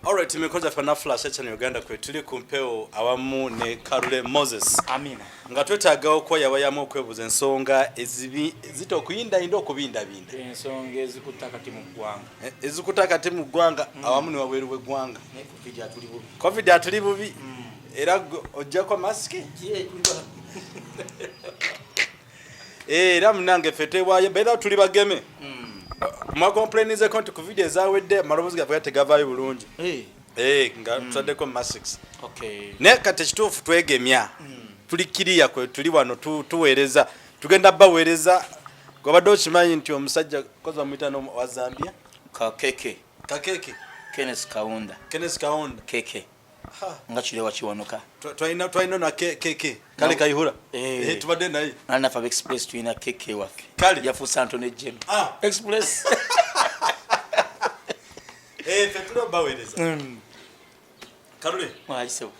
Alright, mikono gyaffe na Flash Channel Uganda kwe tuli ku mpewo awamu ne Kalule Moses. Amina. Nga twetaaga okweyabayamu okwebuuza ensonga ezibi zita okuyindayinda okubindabinda. Ensonga ezikutta kati mu ggwanga. Eh, ezikutta kati mu ggwanga awamu ne wabweru w'eggwanga. Naye Covid atuli bubi. Covid atuli bubi. Era ojjako masiki? Eh, era munange ffe twewaayo beera tuli bageme. Mwakomplainizeko nti ku video ezawedde amaloboozi gaffe tegavaayo bulungi. Eh, nga tutaddeko masks. Naye kati ekituufu twegemya. Tuli kiriya kwe tuli wano tuweereza, tugenda baweereza. Gwabadde okimanyi nti omusajja kozi bamuyita wa Zambia? Kakeke. Kakeke. Kenneth Kaunda. Kenneth Kaunda. Keke. Nga kirewa kiwanuka. Twalina na Keke. Kale Kayihura. Eh. Tubadde naye. Nana fa Express tulina Keke waffe. Kale. Yafuuse Antony Jim. Express. Ffe tuli obaweereza. Kalule. Mwalisebo.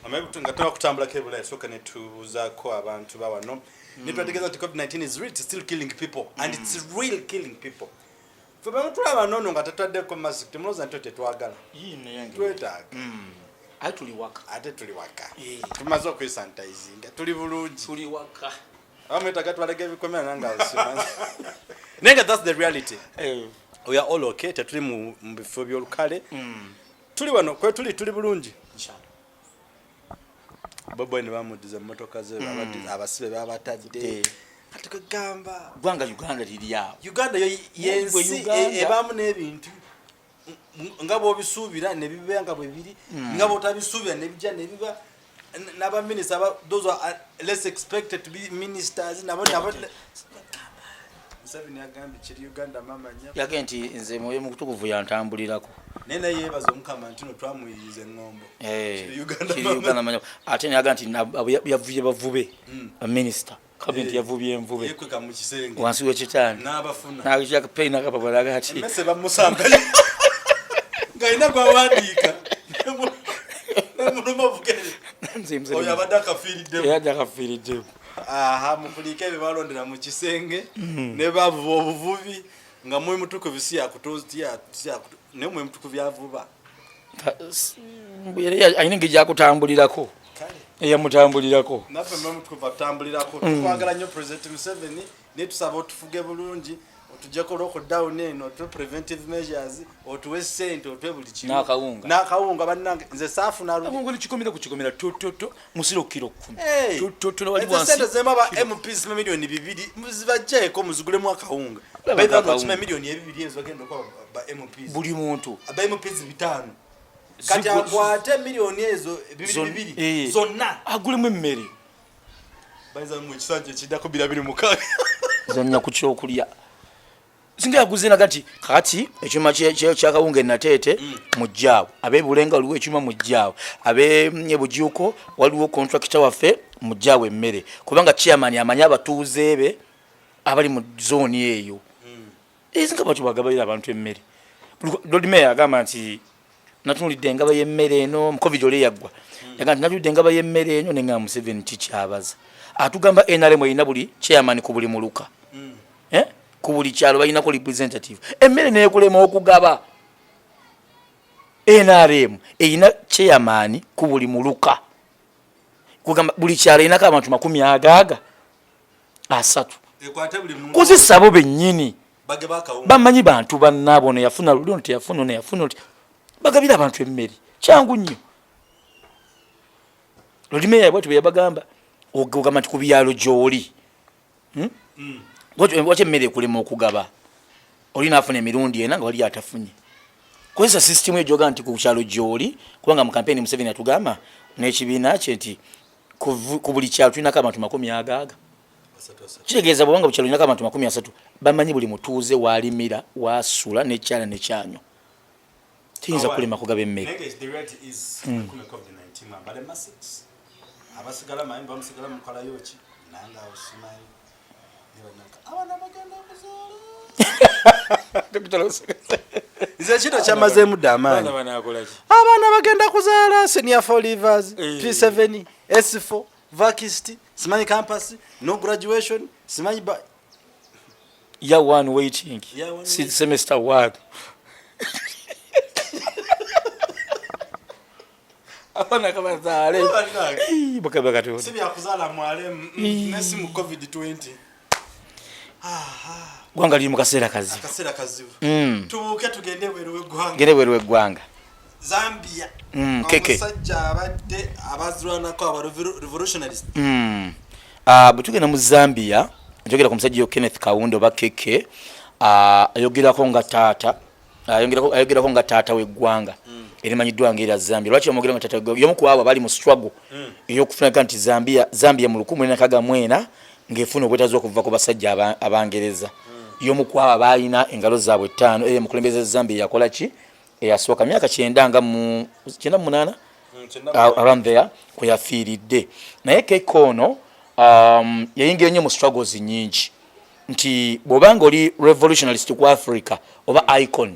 Amaye nga tunaba kutambulako e Bulaaya, sooka ne tubuuzaako abantu ba wano. Ne tubategeeza nti COVID-19 is real, it's still killing people. And it's real killing people. Ffe bwe mutulaba noono nga tetutaddeko mask, temulowooza nti tetwagala. Twetaaga. Ate tuli waka. Ate tuli waka. Tumaze okwesanitizinga, tuli bulungi. Tuli waka. Abamu mwetaaga tubalege ebikomera nange asima. Naye nga that's the reality. We are all okay, tetuli mu bifo by'olukale. Tuli wano, kwe tuli, tuli bulungi. Inshallah. Bobo ne bamuddiza emmotoka ze, abasibe babatadde. Kati kwegamba ggwanga Uganda liri awo. Uganda yo yensi ebaamu n'ebintu nga bw'obisuubira ne bibeera nga bwe biri, nga bw'otabisuubira ne bijja ne biba. N'abaminisita those are less expected to be ministers, nabo nabo. Museveni yagambye kiri Uganda mama nya. Yagambye nti nze mwoyo mutukuvu yantambulirako. Naye naye yeebaza Omukama nti no twamuyiyiza eŋŋombo. Kiri Uganda kiri mama. Uganda mama. Ate naye yagambye nti yavuye bavube. Baminisita. Cabinet yavuye envube. Yeekweka mu kisenge. Wansi w'ekitanda. N'abafuna. N'aggyako peni n'akapapula n'agamba nti Emmese bamusangayo. Ng'alina gw'awandiika. Nemuluma bugere. Nze nze Oyo abadde akafiiriddemu. Yadde akafiiriddemu. Aha, mukuliike ebyo balondera mu kisenge, ne bavuba obuvubi, nga mwoyo mutukuvu si yakutu-, naye mwoyo mutukuvu yavuba. Era alina engeri gy'akutambulirako. Kale. Eyamutambulirako. Naffe mwoyo mutukuvu atutambulirako. Tukwagala nnyo President Museveni, naye tusaba otufuge bulungi, otuggyeko lockdown eno, otuwe preventive measures, otuwe ssente, otuwe buli kimu. N'akawunga. N'akawunga bannange, nze saafuna luli. Akawunga kikomera ku kikomera, to, to, to, musiro kiro 10. Hey! To, to, to, wali Ezo wansi. ssente zemu aba MPs mu miliyoni 2, muzibaggyeko muzigulemu akawunga. Laba Baitha akawunga. okima miliyoni ebibiri ezo bagenda okuwa ba MPs. Buli muntu. Aba MPs 5. Kati akwate miliyoni ezo bibiri bibiri, zonna. Agulemu emmere. Bayinza mu kisanja ekiddako bira biri mukaaga. Zannya ku kyokulya. Singa yaguze naga nti kakati ekyuma ky'akawunga e Nateete mujjaawo, ab'e Bulenga waliwo ekyuma mujjaawo, ab'e Bujuuko waliwo contractor waffe mujjaawo emmere, kubanga chairman amanyi abatuuze be abali mu zooni eyo. Singa batyo bagabalira abantu emmere. Lord Mayor agamba nti natunuulidde engaba y'emmere eno mu Covid oli eyaggwa. Yagamba nti natunuulidde engaba y'emmere eno ne ngamba Museveni kikyabaza. Atugamba NRM erina buli chairman ku buli muluka. Ku buli kyalo balinako representative. Emmere neekulema okugaba. NRM erina chairman ku buli muluka. Kugamba buli kyalo erinako abantu makumi agaaga asatu. Ekwate buli muntu. Kozesa abo bennyini. Bage bakawunga. Bamanyi bantu bannaabwe, ono yafuna luli, ono teyafuna, ono yafuna oti. Bagabira abantu emmere. Kyangu nnyo. Lord Mayor bw'atyo bwe yabagamba, ogamba nti ku byalo gy'oli. Lwaki emmere ekulema okugaba? Oli n'afuna emirundi ena nga wali atafunye. Kozesa system eyo gy'ogamba nti ku kyalo gy'oli, kubanga mu campaign Museveni yatugamba n'ekibiina kye nti ku buli kyalo tulinako abantu makumi agaaga. Kitegeeza bw'obanga buli kyalo olinako abantu makumi asatu, bamanyi buli mutuuze w'alimira, w'asula, n'ekyala n'ekyanyo. Tiyinza kulema kugaba emmere. Naye the reality is, kume COVID-19 mwambale masks. Abasigala manyi bamusigala mukolayo ki? Nange awo simanyi. Ne bannange, abaana bagenda kuzaala. Nze kino kyamazeemu dda amaanyi. Abaana banaakola ki? Abaana bagenda kuzaala senior 4 leavers, P7, S4, varsity, simanyi campus, no graduation, simanyi ba Year 1 waiting. Year one Semester 1. Abaana kabazaale. Bannange. Mukama Katonda. Si byakuzaala mwale nesi mu COVID-20. Gwanga liri mu kaseera kazibu. Akaseera kazibu. Tubuuke tugende ebweru w'eggwanga. Gende bweru w'eggwanga. Zambia. Keke. Omusajja abadde abazirwanako aba revolutionarist. Ah, bwe tugenda mu Zambia, njogera ku musajja yo Kenneth Kaunda oba Keke. Ah, ayogerako nga taata, ayogerako nga taata w'eggwanga erimanyiddwa ng'erya Zambia. Lwaki bamwogera nga taata w'eggwanga? Y'omu ku abo abali mu struggle ey'okufunaka nti Zambia mu 1964 ng'efuna obwetaazi okuva ku basajja Abangereza. Y'omu ku abo abaalina engalo zaabwe ttaano, era omukulembeze Zambia yakola ki eyasooka myaka kyenda nga mu 98 around there kwe yafiiridde. Naye Keke ono yayingira nnyo mu struggles nnyingi, nti bw'obanga oli revolutionalist ku Africa oba icon,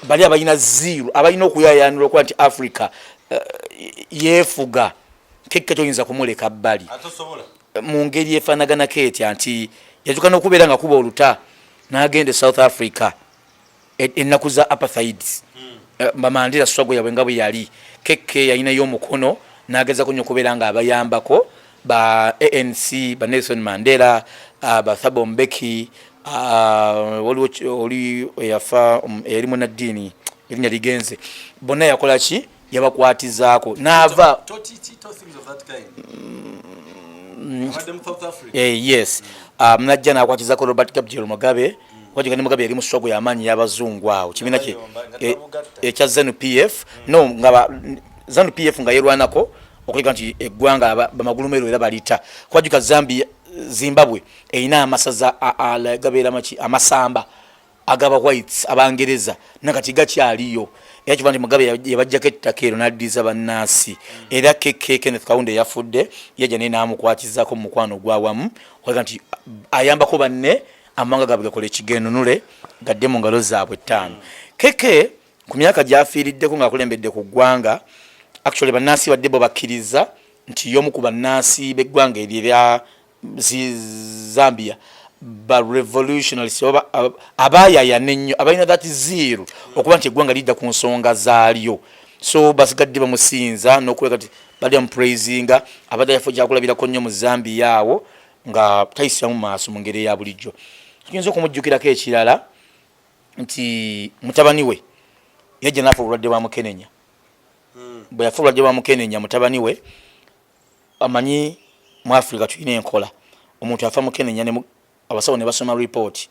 bali abalina zero, abalina okuyayanira okuba nti Africa yeefuga, Keke toyinza kumuleka bbali. Atosobola. Mu ngeri efaanaganako etya nti yatuuka n'okubeera nga kuba oluta n'agenda e South Africa ennaku za apartheid. Bamandela struggle yabwe nga bwe yali, Keke yalinayo omukono n'agezako nnyo okubeera nga abayambako ba ANC, ba Nelson Mandela, ba Thabo Mbeki, waliwo oli eyafa, eyali munnaddiini, erinnya ligenze, bonna yakola ki, yabakwatizaako n'ava. Totiti, things of that kind. Abadde mu South Africa. Yes, najja n'akwatizaako Robert Gabriel Mugabe. Wajja ne Mugabe yali mu struggle y'amaanyi y'abazungu awo, kibiina kye Bayomba, nga tebabugatta. Ekya ZANU PF, no nga ZANU PF nga yerwanako okuleka nti eggwanga bamagulumeero era balita kwajuka. Zambia, Zimbabwe erina amasaza gabeera maki, amasamba agaba whites, Abangereza, nakati gakyaliyo. Era kiva nti Mugabe yabajjako ettaka ero n'addiza bannansi. Era Keke Kenneth Kaunda eyafudde yajja naye n'amukwatizaako mu mukwano ogwawamu okuleka nti ayambako banne amawanga gaabwe gakola ekigenunule gadde mu ngalo zaabwe ttaano. Keke ku myaka gy'afiiriddeko ng'akulembedde ku ggwanga, actually bannansi badde bo bakkiriza nti y'omu ku bannansi b'eggwanga eryo erya Zambia ba revolutionalist oba abaayayana ennyo, abalina that zeal okuba nti eggwanga lidda ku nsonga zaalyo. So basigadde bamusinza n'okuleka nti badde bamupraisinga, abadde yafo kyakulabirako nnyo mu Zambia awo nga tayisiramu maaso mu ngeri eya bulijjo. Tuyinza okumujjukirako ekirala nti mutabani we yajja n'afa obulwadde bwa mukenenya. Bwe yafa obulwadde bwa mukenenya mutabani we, amanyi mu Africa tulina enkola, omuntu afa mukenenya ne abasawo ne basoma report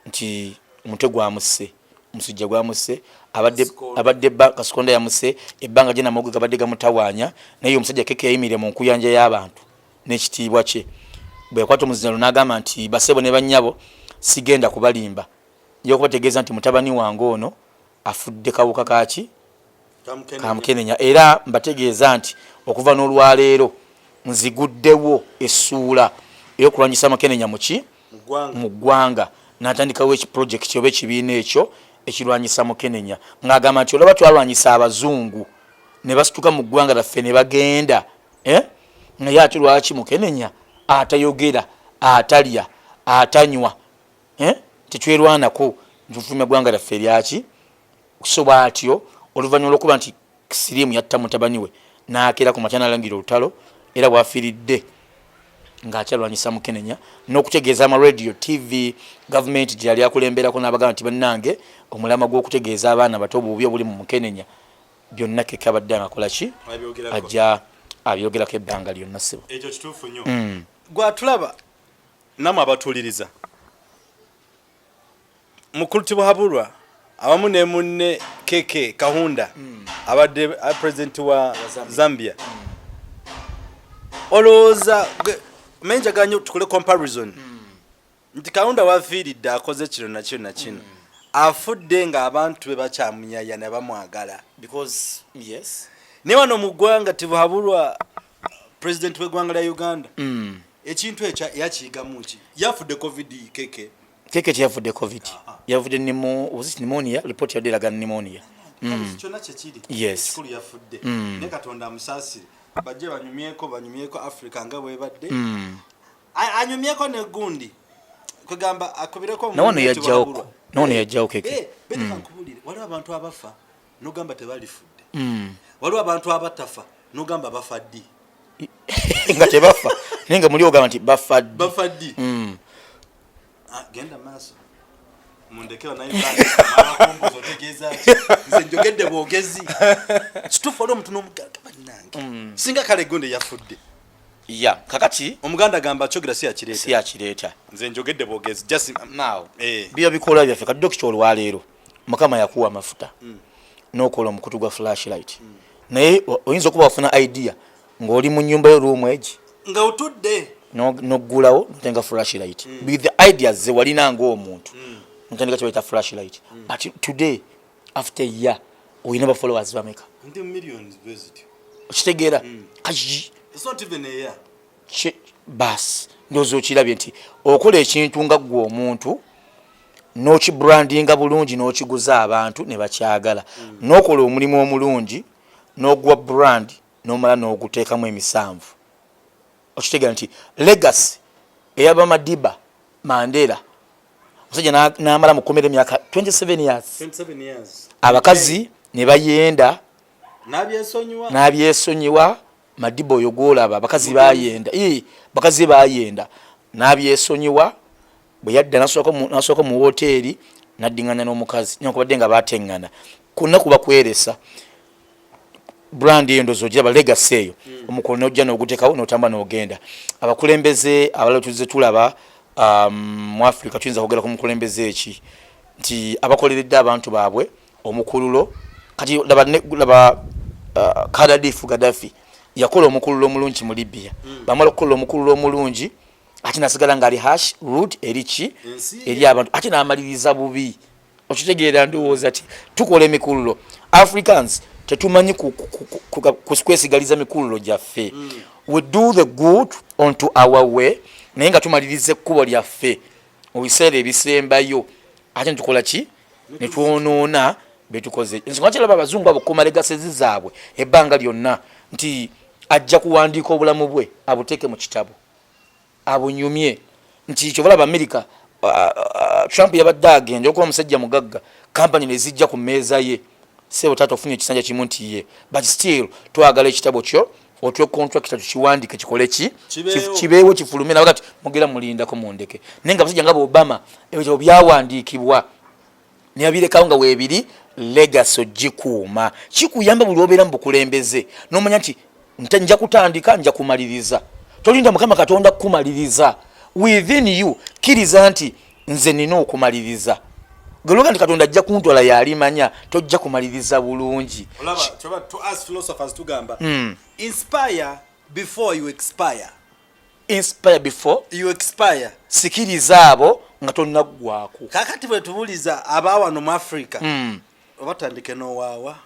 nti omutwe gwamusse, omusujja gwamusse, Kasikonda. Abadde kasikonda yamusse, ebbanga gye namogo gabadde gamutawaanya. Naye omusajja Keke yayimirira mu nkuyanja y'abantu n'ekitiibwa kye, bwe yakwata omuzinalo n'agamba nti, "Basebo ne bannyabo, sigenda kubalimba, nja kubategeeza nti mutabani wange ono afudde kawuka kaki kamukenenya, era mbategeeza nti okuva n'olwaleero nziguddewo essuula ey'okulwanyisa amakenenya muki mu ggwanga." N'atandikawo ekiprojekiti oba ekibiina ekyo ekirwanyisa mukenenya, ng'agamba nti olaba twalwanyisa abazungu ne basituka mu ggwanga laffe ne bagenda, eh? Naye ate lwaki mukenenya atayogera, atalya, atanywa, eh? Tetwerwanako ntufulumya ggwanga lyaffe eryaki? So bw'atyo oluvannyuma lw'okuba nti siriimu yatta mutabani we, n'akeera ku makya n'alangira olutalo, era bw'afiiridde ng'akyalwanyisa mukenenya n'okutegeeza amaradio, TV, gavumenti gye yali akulemberako, n'abagamba nti bannange, omulama gw'okutegeeza abaana bato obubi obuli mu mukenenya, byonna Keke abadde nga akola ki, ajja abyogerako ebbanga lyonna, ssebo. Ekyo kituufu nnyo. Gwatulaba namwe abatuuliriza, mukulu Tibuhaburwa awamu ne munne Keke Kahunda abadde president wa Zambia, olowooza menjagala nnyo tukole comparison nti Kahunda wafiiridde akoze kino nakino nakino, afudde ng'abantu be bakyamunyaya bamwagala. Because yes. Naye wano mu ggwanga Tibuhaburwa, president w'eggwanga lya Uganda, ekintu ekyo yakiyigamu ki? Yafudde COVID Keke? Keke teyafudde COVID, yavudde was it pneumonia? Report yadde eraga pneumonia. Kyonna kyekiri, ekikulu yafudde, naye Katonda amusaasire, bajje banyumyeko Africa nga bwebadde. Anyumyeko negundi kwegamba akubireko. Nawano yajjawoko, nawano yajjawo Keke. Betika nkubulire, waliwo abantu abafa nogamba tebalifudde. Waliwo abantu abatafa nogamba bafa ddi. Nga tebafa, naye nga muli ogamba nti bafa ddi. Bafa ddi. Ah, genda maaso, mundeke banakumbuza. Otegeeza ki? Nze njogedde bwogezi kituufu. Waliwo omuntu n'omuganda bannange, singa kale gonde yafudde. Ya, kakati Omuganda agamba kyogera si yakireeta. Si yakireeta. Nze njogedde bwogezi, just Now, Eh. biba bikolwa byaffe. Kati dokita, olwaleero Mukama yakuwa amafuta n'okola omukutu gwa flashlight, naye oyinza okuba wafuna idea ng'oli mu nyumba yo, room egi, nga otudde, noggulawo notenga flashlight with the ideas ze walina ng'omuntu, notandika kyebaita flashlight. But today, after a year, olina ba followers bameka? Ndi millions bwe zityo. Okitegeera? Kati It's not even a year. Bas ndowooza okirabye nti okola ekintu nga ggwe omuntu n'okibrandinga bulungi n'okiguza abantu ne bakyagala, n'okola omulimu omulungi n'oguwa brand, n'omala n'oguteekamu emisanvu. Okitegeera nti legacy eyaba Madiba Mandela, omusajja n'amala mukomera emyaka 27 years, 27 years, abakazi ne bayenda, n'abyesonyiwa. N'abyesonyiwa. Madiba oyo gwolaba, abakazi bayenda. Ii, bakazi bayenda, n'abyesonyiwa. Bwe yadda n'asooka mu woteeri n'addiŋŋana n'omukazi, newankubadde nga bateŋŋana konna kuba kweresa brand eyo. Ndowooza ogiraba legacy eyo. Omukolo nojja n'oguteekawo n'otamba n'ogenda. Abakulembeze abalala tuzze tulaba mu Africa, tuyinza kwogera ku mukulembeze eki nti abakoleredde abantu baabwe omukululo. Kati laba, laba Kadadifu Gaddafi yakola omukululo omulungi mu Libya. Bamala okukola omukululo omulungi, ate nasigala ngaali harsh, rude eri ki? Ensi. Eri abantu, ate n'amaliriza bubi. Okitegeera? Ndowooza ti tukola emikululo, Africans tetumanyi kwesigaliza mikululo gyaffe. We do the good onto our way, naye nga tumaliriza ekkubo lyaffe mu biseera ebisembayo, ate netukola ki? Netwonoona betukoze. Ensonga kiraba abazungu abo kuuma legacies zaabwe ebbanga lyonna, nti ajja kuwandiika obulamu bwe abuteeke mu kitabo abunyumye. Nti kyobalaba America, Trump yabadde agenda okuba omusajja mugagga, kampani nezijja ku mmeeza ye: "Sebo taata, ofunye ekisanja kimu?" Nti ye, "But still twagala ekitabo kyo otwe contract tukiwandike, kikole ki?" Kibeewo. Kibeewo, kifulume. Nabaga ti mugera mulindako mundeke. Naye nga abasajja nga Obama, ebitabo byawandiikibwa neyabirekawo nga weebiri. Legacy ogikuuma kikuyamba buli obeera mu bukulembeze nomanya nti nja kutandika, nja kumaliriza. Tolinda Mukama Katonda kukumaliriza. Within you kkiriza nti nze nina okumaliriza. Geloga nti Katonda ajja kuntwala yalimanya, tojja kumaliriza bulungi. Olaba kyoba to us philosophers tugamba, inspire before you expire. Inspire before you expire. Sikiriza abo nga tonnaggwako. Kakati bwe tubuuliza abawano mu Africa, oba tandike n'owaawa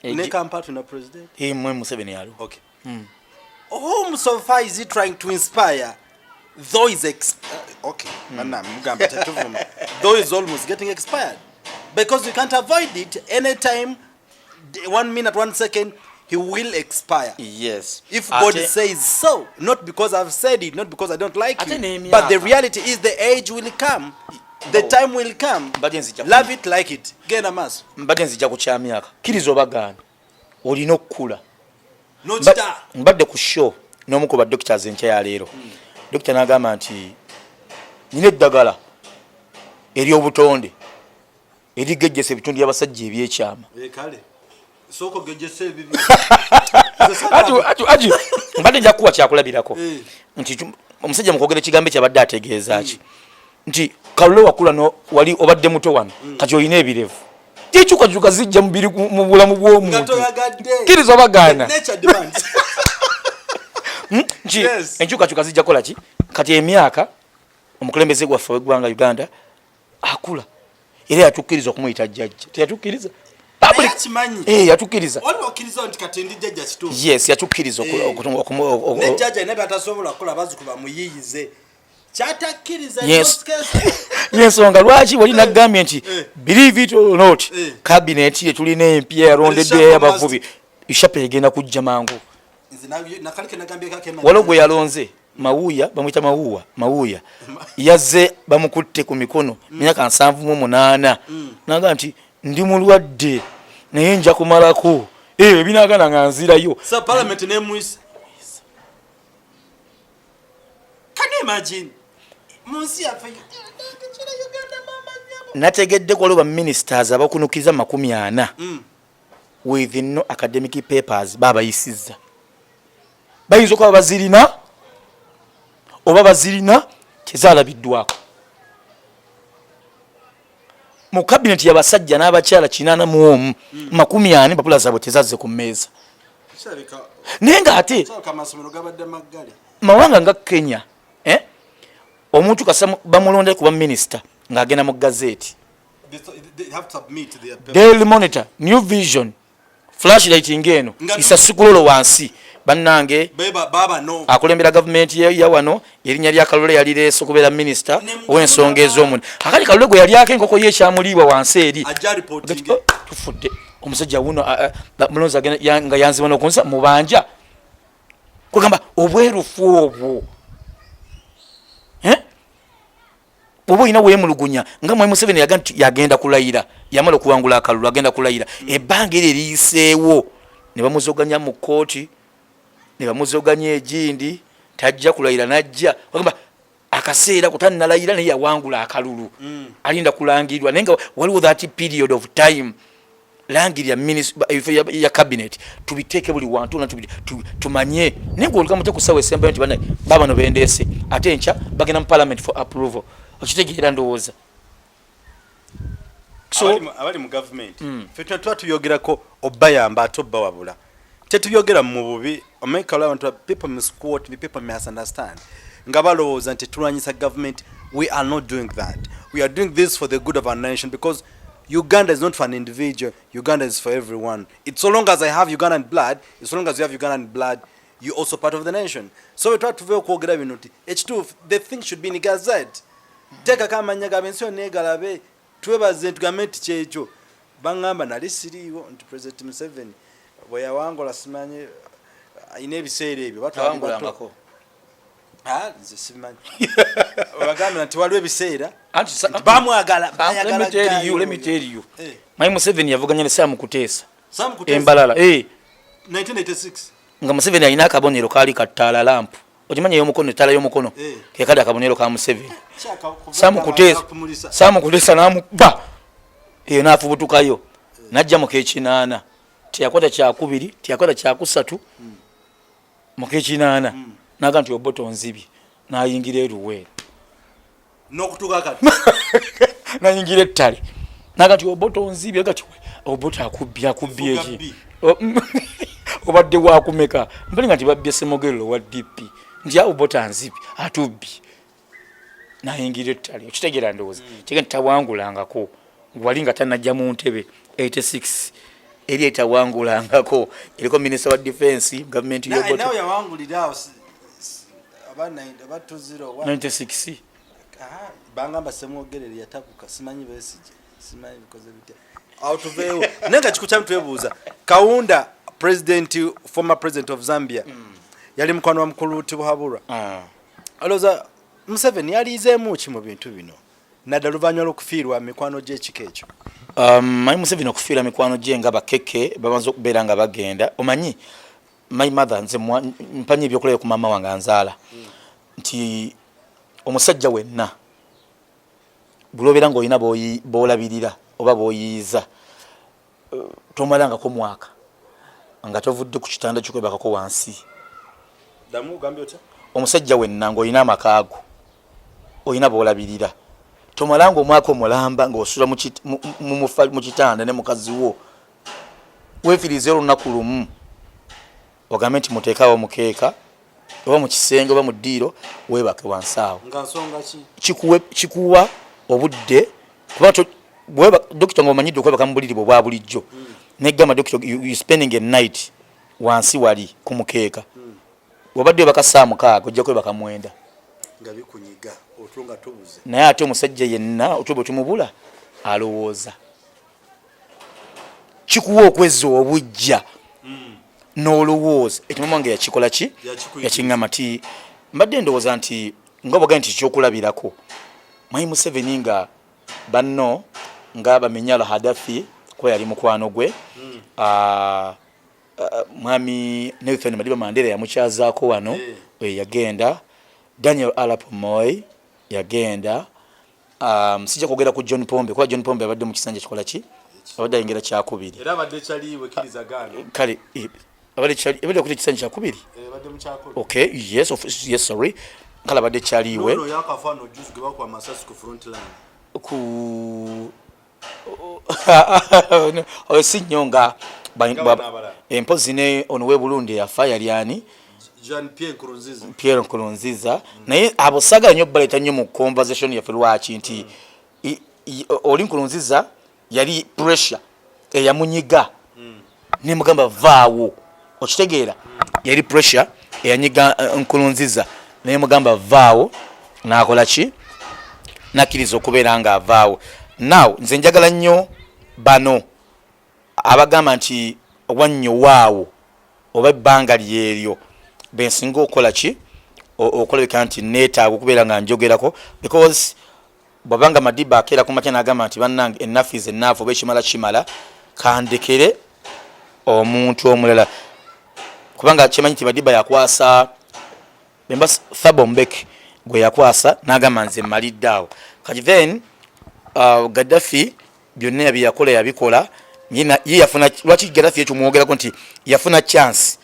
ne Kampala, tulina president. Mwe Museveni aliwo. Okay, whom so far is he trying to inspire, though is okay, bana mugamba tetuvuma, though is almost getting expired, because you can't avoid it. Anytime, one minute, one second, he will expire. If God says so, not because I've said it, not because I don't like Ate you, n'emyaka. But the reality is the age will come, the No. time will come. Mbadde nzija Love it, like it, genda maaso. Mbadde nzija ku kyamyaka. Kkiriza obagaana, olina okukula. Nokita. Mbadde ku show n'omu ku ba doctors enkya ya leero. Dokita n'agamba nti nina eddagala ery'obutonde erigejjesa ebitundu by'abasajja ebyekyama. Eh, kale sooka ogejjesa ebibi. Ati mbadde nja kukuwa kyakulabirako nti omusajja mukwogera ekigambo ekyo abadde ategeeza ki? Nti kalule wakula no wali obadde muto wano, kati olina ebirevu, tikyukakyuka zijja mubiri mu bulamu Nga bw'omuntu. toyagadde. Kkiriza obagaana. Nature demands. Nti enkyukakyuka zijja kukola ki? Kati emyaka, omukulembeze gwaffe ow'eggwanga Uganda akula, era yatukkiriza okumuyita jjajja. Teyatukkiriza? Naye akimanyi. Eh, yatukkiriza. Waliwo okkiriza nti kati ndi jjajja, kituufu. Yes, yatukkiriza Ne jjajja alina byatasobola kukola, bazzukulu bamuyiyize kyatakkiriza in Yes. most cases. Yensonga lwaki wali nagambye nti believe it or not, cabinet ye tulina empya yalondeddwa Reshuffle. abavubi, reshuffle egenda kujja mangu. Nze nakalike nagambyeko akema- Waliwo gwe yalonze, Mawuya, bamuyita Mawuwa. Mawuya yazze bamukutte ku mikono, myaka 78, naga nti ndi mulwadde naye nja kumalako. Ebinagana nga nzirayo. So parliament nemuyisa. Can you imagine? Mu nsi yaffe Nategedde waliwo baministers abakunukiza 40 with no academic papers babayisizza. Bayinza okuba bazirina oba bazirina tezalabiddwako. Mu cabinet y'abasajja n'abakyala 81, 40 empapula zaabwe tezazze ku mmeeza. Naye ng'ate Kirabika amasomero gabadde maggale. Mawanga nga Kenya, eh? Omuntu kasa bamulonde kuba minisita ng'agenda mu gazeti. They have to submit their papers. Daily Monitor, New Vision, Flashlight ng'eno isa sikulolo wansi bannange. Baba no. Akulembera gavumenti ya wano, erinnya lya Kalule yalireese okubeera minisita ow'ensonga ez'omunda. Akati Kalule gwe yalyako enkoko ye ekyamuliibwa wansi eri. Ajja reporting. Oh, tufudde omusajja wuno, mulonzi agenda nga yanzibwa n'okunsa mubanja. Kugamba obwerufu obwo. Eh? Bw'oba olina weemulugunya nga Mwami Museveni yaga nti yagenda kulayira, yamala okuwangula akalulu agenda kulayira, ebbanga eryo eriyiseewo ne bamuzoganya mu kkooti, ne bamuzoganya egindi, tajja kulayira n'ajja. Bagamba akaseera ko tannalayira naye yawangula akalulu, alinda kulangirirwa, naye nga waliwo that period of time. Langirira ebifo ya cabinet tubiteeke buli wantu na tumanye, naye gwe olugambo tekusawa esembayo nti banaye babano bendeese, ate enkya bagenda mu parliament for approval. Okitegeera ndowooza? So Abali mu government, ffe tuba tuyogerako obayamba ate obawabula, tetuyogera mu bubi. Omeka abantu, people misquote me, people misunderstand nga balowooza nti tulwanyisa government. We are not doing that. We are doing this for the good of our nation, because Uganda is not for an individual. Uganda is for everyone. It's so long as I have Ugandan blood, it's so long as you have Ugandan blood, you also part of the nation. So bwe tuba tuveeyo okwogera bino nti ekituufu, the thing should be in gazette, teekako amannya gabe, ensi yonna egalabe, twebaze, tugambe nti kyekyo. Baŋŋamba, nali siriiwo, nti President Museveni bwe yawangula, simanyi ayina ebiseera ebyo batwali bato. Tawangulangako. Ah, nze simanyi. Bagambira nti waliwo ebiseera Anti nti bamwagala, Let bayagala me tell you, guy let me oyo. tell you. Eh. Mwami Museveni yavuganya ne Sam Kutesa. Sam Kutesa. Embalala. 1986. Nga Museveni alina akabonero kaali kattaala lampu. Okimanyi ey'omukono, ettaala y'omukono. Ke kali akabonero ka Museveni. Kyaka kuva Sam nga Kutesa, kumulisa. Sam Kutesa n'amukuba. Eyo n'afubutukayo. N'ajja mu k'ekinaana. Teyakwata kyakubiri, teyakwata kyakusatu. Mu k'ekinaana. N'agamba nti Obote onzibye. N'ayingira e Luweero. N'okutuuka kati. N'ayingira ettale. N'agamba nti Obote onzibye. Agamba nti Obote akubbye, akubbye Fuga ki? bbi. Obadde wakumeka? Mpalinga nti babbye Ssemogerere wa DP. Nti Obote anzibye, atubbye. N'ayingira ettale. Okitegeera ndowooza? Kigenda nti tawangulangako. Wali nga tannajja mu ntebe 86. Eri etawangulangako. Eriko minisita wa defense, gavumenti y'Obote. Nawe yawangulira awo aba 201. 96. Ah, bangamba Ssemwogerere yatabuka, simanyi Besigye, simanyi bikoze bitya. Awo tuveewo. Naye nga kikukyamu twebuuza. Kaunda, president, former president of Zambia, yali mukwano wa mukulu Tibuhaburwa. Alowooza Museveni yaliizeemu ki mu bintu bino, naddala oluvannyuma lw'okufiirwa mikwano gy'ekika ekyo? Manyi Museveni okufiirwa mikwano gye nga bakeke bamaze okubeera nga bagenda. Omanyi my mother, nze mpanyi ebyokulabira ku maama wange anzaala, nti omusajja wenna buli obeera ng'olina b'olabirira oba b'oyiiza, tomalangako mwaka nga tovudde ku kitanda ky'okwebakako wansi. Ddamu, ogambye otya? Omusajja wenna ng'olina amakaago, olina b'olabirira, tomalanga omwaka omulamba ng'osula mu kitanda ne mukazi wo. Weefirize olunaku lumu ogambe nti muteekawo omukeeka oba mu kisenge oba mu ddiiro, weebake wansi awo. Nga nsonga ki? Kikuwa obudde, kuba dokita ng'omanyidde okwebaka mu buliri bwe obwa bulijjo, negamba dokita you spending a night wansi wali ku mukeeka, wabadde webaka saa 6, ojja kwebaka 9. Nga bikunyiga, otulo nga tubuze. Naye ate omusajja yenna otulo bwe tumubula alowooza. Kikuwa okwezza obujja n'olowooza. Ekyo mama wange yakikola ki? Yakikuyigiriza. Yakiŋŋamba nti mbadde ndowooza nti nga bw'ogambye nti ekyokulabirako Mwami Museveni nga banno nga bamenye Al-Hadafi kuba yali mukwano gwe. Mwami Nelson Madiba Mandela yamukyazaako wano. Yagenda. Daniel Arap Moi yagenda. Sijja kwogera ku John Pombe, kuba John Pombe abadde mu kisanja kikola ki, abadde ayingira kyakubiri. Era abadde kyaliwe kiriza gaano. Kale abadde okuta ekisanja kyakubiri. Abadde mu kyakubiri. Okay, yes, sorry, kale abadde kyaliwe. Nono yakafa no juzi gwe bakuba amasasi ku front line. Ku oyo si nnyo nga Nga bano abalala. Empozi ne ono w'e Burundi eyafa yali ani? Jean Pierre Nkurunziza. Pierre Nkurunziza. Naye abo saagala nnyo baleeta nnyo mu conversation yaffe. Lwaki? Nti oli Nkurunziza yali pressure eyamunyiga nemugamba vaawo, okitegeera? Yali pressure eyanyiga Nkurunziza nemugamba vaawo, nakola ki, nakkiriza okubeera nga avaawo. Now nze njagala nnyo bano abagamba nti wannyo waawo oba ebbanga lyeryo bensinga okukola ki, okulabika nti neetaaga okubeera nga njogerako, because bwabanga Madiba akeera ku makya n'agamba nti bannange, enough is enough, oba ekimala kimala, kandekere omuntu omulala, kubanga kimanyi nti Madiba yakwasa bemba Thabo Mbeki gwe yakwasa n'agamba nze mmalidde awo. Kati then Gaddafi byonna byeyakola yabikola. Ye yafuna lwaki Gaddafi ekyo mwogerako nti yafuna chance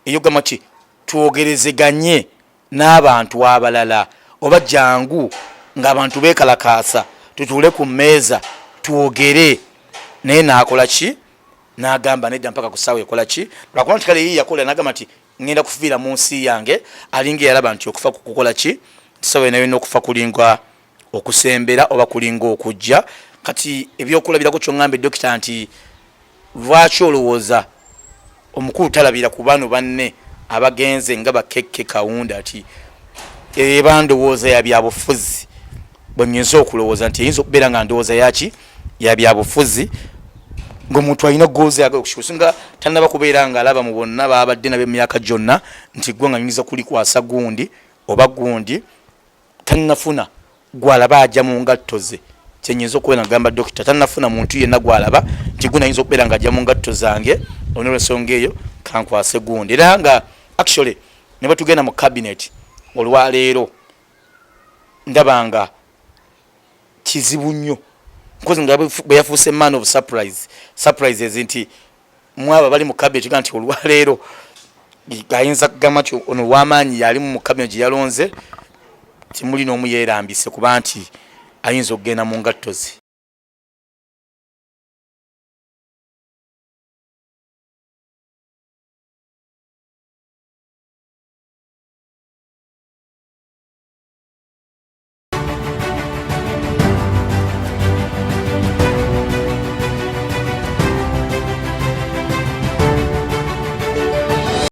eyogamba nti twogerezeganye n'abantu abalala, oba jangu ng'abantu beekalakaasa tutuule ku mmeeza twogere naye, n'akola ki, n'agamba nedda mpaka ku ssaawa ekola ki, lwakuba nti kale ye yakola n'agamba nti ŋŋenda kufiira mu nsi yange. Alinga eyalaba nti okufa kukukola ki, nti ssaawa yonna yonna okufa kulinga okusembera oba kulinga okujja. Kati ebyokulabirako kyoŋŋambe, dokita, nti lwaki olowooza omukulu talabira ku bano banne abagenze nga bakekke Kawunda? Ati eba ndowooza ya byabufuzi, bwe nyinza okulowooza nti eyinza okubeera nga ndowooza yaki, ya byabufuzi, ng'omuntu alina goals yagala okukyusa nga tanaba kubeera nga alaba mu bonna babadde nabo emyaka gyonna nti gwe nga nyinza kulikwasa gundi oba gundi, tannafuna gwalaba ajja mu ngatto ze. Kyenyinza okubeera ngamba, dokita, tannafuna muntu yenna gwalaba nti gundi ayinza okubeera nga ajja mu ngatto zange, olwensonga eyo kankwase gundi. Era nga actually ne bwe tugenda mu cabinet olwaleero, ndaba nga kizibu nnyo nkozi nga bwe yafuuse man of surprises, nti mwabo bali mu cabinet ga nti olwaleero ayinza kugamba nti ono w'amaanyi yalimu mu cabinet gye yalonze, timuli n'omu yeerambise kuba nti ayinza okugenda mu ngatto ze.